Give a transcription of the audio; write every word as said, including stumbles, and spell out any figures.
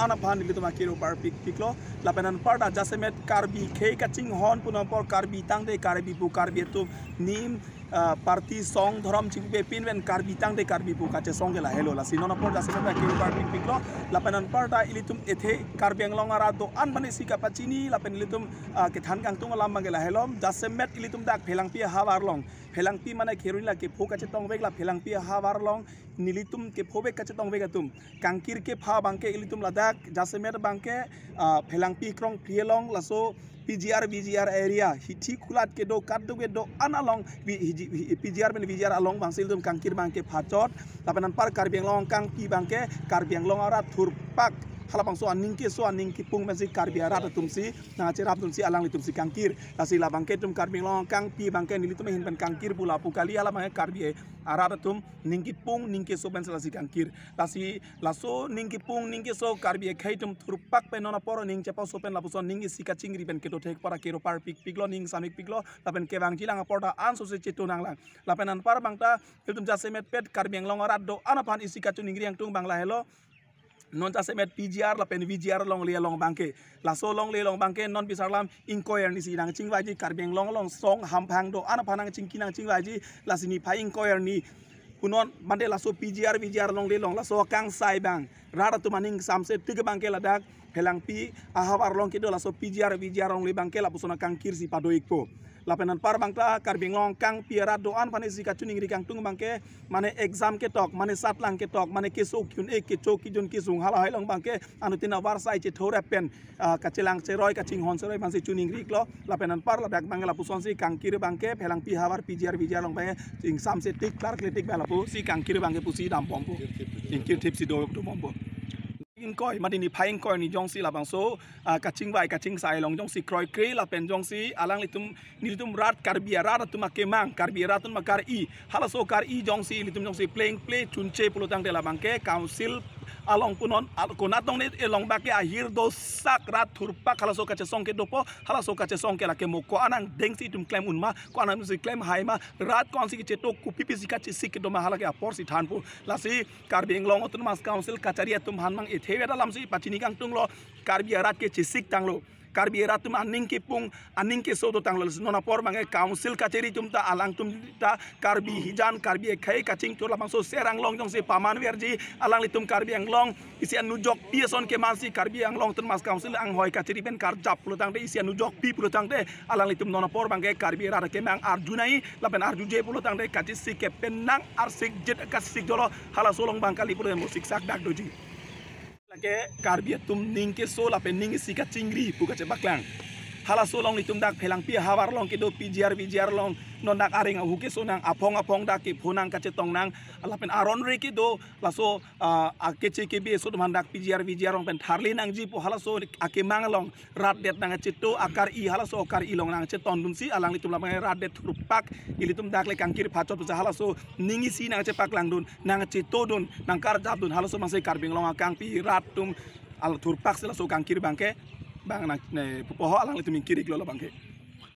an aphan nelitum akero parpik piklo. Lapen anparta jasemet Karbi khei kachinghon pu non apor Karbi tangte Karbi pu Karbi atum nim, ah, party song dhorom chingpe pin pen Karbi tangte Karbi pu kachesong ke lahelo. Lasi non apor jasemet akero parpik piklo. Lapen anparta ilitum ethe Karbi Anglong arat do-an aphan isi kapachini lapen ilitum, ah, kethan kangtung alam abang ke lahelo. Jasemet ilitum dak Phelangpi ahavar along, Phelangpi mane Kheroni la kepho kachetongvek la Phelangpi ahavar along nelitum kephovek kachetongvek atum kangkir kepha abang ke ilitum ladak jasemet abang ke, ah, Phelangpi Krongphri along laso P G R V G R area hithi kulat kedo kaduk kedo an along vi-, hiji-, hi-, P G R pen V G R along abang si ilitum kangkir abang ke phachot. Lapen anpar Karbi Anglong kangpi abang ke Karbi Anglong arat thurpak halabangso aning keso aning kepung pensi Karbi arat atum si nangcherap atum si alanglitum si kangkir. Lasi labang ke itum Karbi Anglong kangpi abang ke nelitum ahin pen kangkir pu lapu kali, halabang ke Karbi arat atum ning kepung ning keso pensi lasi kangkir. Lasi laso ning kepung ning keso Karbi akhei atum thurpak pen non apor ning chepaso pen lapuson ning isi kachingri pen kedo thek para kero parpik piklo, ning samik piklo, lapen kevangji lang apor ta anso se cheto nanglang. Lapen anpar abang ta ilitum jasemet pet Karbi Anglong arat do-an aphan isi kachiningri kangtung abang lahelo. Non jasemet P G R lapen V G R longle along abang ke, laso longle along abang ke non bisar alam ingkoi arni si nangchingvaiji, Karbi Anglong along song hamphang do-an aphan nangchingki nangchingvaiji, lasi niphai ingkoi arni punon mande laso P G R V G R longle along laso kangsai abang rat atum aning samse tik abang ke ladak Phelangpi ahavar along kedo laso P G R V G R longle abang ke lapuson akangkir si pado ikpo. Lapen anpar abang ta Karbi Anglong kangpi arat do-an aphan isi kachiningri kangtung abang ke mane exam ketok, mane satlang ketok, mane keso ki-un-e, kecho kijun kesung halahai along abang ke anuttin avarsai chethorap pen, ah, kachelang cheroi kachinghon cheroi aphan si chiningri iklo. Lapen anpar ladak abang ke lapuson si kangkir abang ke Phelangpi ahavar P G R V G R along abang ke ingsam se tik klar kle tik abang lapu si kangkir abang ke pusi dambompo. Ingkir thip si do, dobompo. Ingkoi mate niphai ingkoi arni jongsi labangso, ah, kachingvai kachingsai along jongsi kroikre lapen jongsi alanglitum nelitum rat Karbi arat atum akemang, Karbi arat atum akar-i, halaso kar-i jongsi ilitum jongsi plengple chunche pulo tangte labang ke council along punon al-, konat along ne along abang ke ahir dosak rat thurpak halaso kachesong ke dopo, halaso kachesong ke lake mo ko-an angdeng si itum klem un ma, ko-an angdeng si klem hai ma, rat ko-an si kechetok, kopi pi si kachesik kedo ma, halake apor si thanpo. Lasi Karbi Anglong Autonomous Council kachari atum aphan mang ethe vet alam si pachini kangtunglo, Karbi arat ke chesik tanglo. Karbi arat atum aning kepung, aning keso do tanglo. Non apor abang ke council kachari atum ta alangtum ta Karbi hijan, Karbi akhei kachingthur labangso Serang along jongsi paman verji, alanglitum Karbi Anglong isi anujokpi ason keman si Karbi Anglong Autonomous Council anghoi kachari pen karjap pulo tangte, isi anujokpi pulo tangte, alanglitum non apor abang ke Karbi arat akemang arjunai lapen arjuje pulo tangte kachesik ke penang arsikjit kachesik dolo, halaso along abang kali pulo mo siksak dak doji. Lake Karbi atum ning keso lapen ning isi kachingri pu kachepaklang. Halaso along nelitum dak Phelangpi ahavar along kedo P G R V G R along non dak areng ahu keso nang, aphong aphong dak kepho nang kachetong nang, lapen aron re kedo laso, ah, akeche kebe aso atum aphan dak P G R V G R along pen tharle nangji pu halaso akemang along rat det nangcheto akar-i, halaso akar-i along nangchetondun si alanglitum labang rat det thurpak ilitum dak le kangkir phachot pusi halaso ning isi nangchepaklang dun, nangcheto dun, nangkarjap dun, halaso abang si Karbi Anglong akangpi rat atum al thurpak si laso kangkir abang ke bang nang ne pupo ho, alanglitum ingkir iklo labang ke.